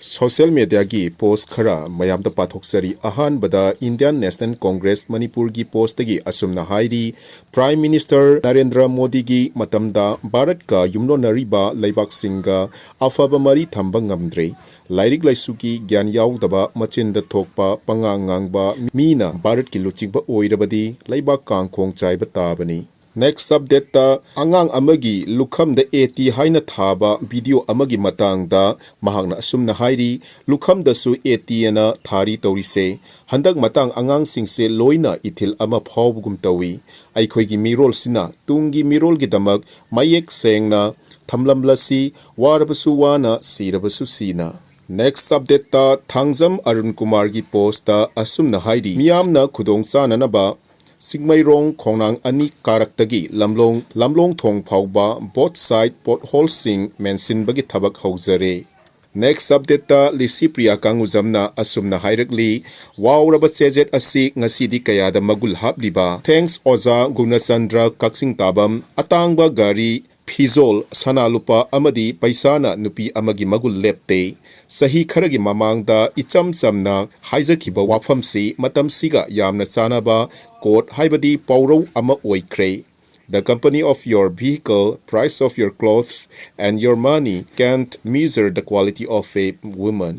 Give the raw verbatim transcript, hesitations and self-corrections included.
Social ꯃꯦꯗꯤꯌꯥꯒꯤ ꯄꯣꯁ ꯈꯔ ꯃꯌꯥꯝꯗ ꯄꯥꯊꯣꯛꯆꯔꯤ꯫ ꯑꯍꯥꯟꯕꯗ ꯏꯟꯗꯤꯌꯟ ꯅꯦꯁꯅꯦꯜ ꯀꯣꯡꯒ꯭ꯔꯦꯁ ꯃꯅꯤꯄꯨꯔꯒꯤ ꯄꯣꯁꯇꯒꯤ ꯑꯁꯨꯝꯅ ꯍꯥꯏꯔꯤ, ꯄ꯭ꯔꯥꯏꯝ ꯃꯤꯅꯤꯁꯇꯔ ꯅꯔꯦꯟꯗ꯭ꯔ ꯃꯣꯗꯤꯒꯤ ꯃꯇꯝꯗ ꯚꯥꯔꯠꯀ ꯌꯨꯝꯂꯣꯟꯅꯔꯤꯕ ꯂꯩꯕꯥꯛꯁꯤꯡꯒ ꯑꯐꯕ ꯃꯔꯤ ꯊꯝꯕ ꯉꯝꯗ꯭ꯔꯦ꯫ ꯂꯥꯏꯔꯤꯛ ꯂꯥꯏꯁꯨꯒꯤ ꯒ꯭ꯌꯥꯟ ꯌꯥꯎꯗꯕ, ꯃꯆꯤꯟꯗ ꯊꯣꯛꯄ ꯄꯉꯥꯡ ꯉꯥꯡꯕ ꯃꯤꯅ ꯚꯥꯔꯠꯀꯤ ꯂꯨꯆꯤꯡꯕ ꯑꯣꯏꯔꯕꯗꯤ ꯂꯩꯕꯥꯛ ꯀꯥꯡꯈꯣꯡ ꯆꯥꯏꯕ ꯇꯥꯕꯅꯤ꯫ ꯅꯦꯛꯁ ꯑꯞꯗꯦꯠꯇ ꯑꯉꯥꯡ ꯑꯃꯒꯤ ꯂꯨꯈꯝꯗ ꯑꯦ ꯇꯤ ꯍꯥꯏꯅ ꯊꯥꯕ ꯚꯤꯗꯤꯑꯣ ꯑꯃꯒꯤ ꯃꯇꯥꯡꯗ ꯃꯍꯥꯛꯅ ꯑꯁꯨꯝꯅ ꯍꯥꯏꯔꯤ, "ꯂꯨꯈꯝꯗꯁꯨ ꯑꯦ ꯇꯤ ꯑꯅ ꯊꯥꯔꯤ ꯇꯧꯔꯤꯁꯦ꯫ ꯍꯟꯗꯛ ꯃꯇꯥꯡ ꯑꯉꯥꯡꯁꯤꯡꯁꯦ ꯂꯣꯏꯅ ꯏꯊꯤꯜ ꯑꯃ ꯐꯥꯎꯕꯒꯨꯝ ꯇꯧꯏ꯫ ꯑꯩꯈꯣꯏꯒꯤ ꯃꯤꯔꯣꯜꯁꯤꯅ ꯇꯨꯡꯒꯤ ꯃꯤꯔꯣꯜꯒꯤꯗꯃꯛ ꯃꯌꯦꯛ ꯁꯦꯡꯅ ꯊꯝꯂꯝꯂꯁꯤ, ꯋꯥꯔꯕꯁꯨ ꯋꯥꯅ, ꯁꯤꯔꯕꯁꯨ ꯁꯤꯅ"꯫ ꯅꯦꯛꯁ ꯑꯞꯗꯦꯠꯇ ꯊꯥꯡꯖꯝ ꯑꯔꯨꯟ ꯀꯨꯃꯥꯔꯒꯤ ꯄꯣꯁꯇ ꯑꯁꯨꯝꯅ ꯍꯥꯏꯔꯤ, "ꯃꯤꯌꯥꯝꯅ ꯈꯨꯗꯣꯡ ꯆꯥꯅꯅꯕ ꯆꯤꯡꯃꯩꯔꯣꯡ ꯈꯣꯡꯅꯥꯡ ꯑꯅꯤ ꯀꯥꯔꯛꯇꯒꯤ ꯂꯝꯂꯣꯡ, ꯂꯝꯂꯣꯡ ꯊꯣꯡ ꯐꯥꯎꯕ ꯕꯣꯠ ꯁꯥꯏꯠ ꯄꯣꯠ ꯍꯣꯜꯁꯤꯡ ꯃꯦꯟꯁꯤꯟꯕꯒꯤ ꯊꯕꯛ ꯍꯧꯖꯔꯦ"꯫ ꯅꯦꯛꯁ ꯑꯞꯗꯦꯠꯇ ꯂꯤꯁꯤ ꯄ꯭ꯔꯤꯌꯥ ꯀꯥꯡꯉꯨꯖꯝꯅ ꯑꯁꯨꯝꯅ ꯍꯥꯏꯔꯛꯂꯤ, "ꯋꯥꯎꯔꯕ ꯆꯦꯖꯦꯠ ꯑꯁꯤ ꯉꯁꯤꯗꯤ ꯀꯌꯥꯗ ꯃꯒꯨꯜ ꯍꯥꯞꯂꯤꯕ? ꯊꯦꯡꯁ ꯑꯣꯖꯥ ꯒꯨꯅꯆꯟꯗ꯭ꯔ ꯀꯛꯆꯤꯡ ꯇꯥꯕꯝ, ꯑꯇꯥꯡꯕ ꯒꯥꯔꯤ, ꯐꯤꯖꯣꯜ, ꯁꯅꯥ ꯂꯨꯄꯥ ꯑꯃꯗꯤ ꯄꯩꯁꯥꯅ ꯅꯨꯄꯤ ꯑꯃꯒꯤ ꯃꯒꯨꯜ ꯂꯦꯞꯇꯦ꯫ ꯆꯍꯤ ꯈꯔꯒꯤ ꯃꯃꯥꯡꯗ ꯏꯆꯝ ꯆꯝꯅ ꯍꯥꯏꯖꯈꯤꯕ ꯋꯥꯐꯝꯁꯤ ꯃꯇꯝꯁꯤꯒ ꯌꯥꯝꯅ ꯆꯥꯅꯕ ꯀꯣꯠ ꯍꯥꯏꯕꯗꯤ ꯄꯥꯎꯔꯧ ꯑꯃ ꯑꯣꯏꯈ꯭ꯔꯦ꯫ The company of your vehicle, price of your clothes, and your money can't measure the quality of a woman."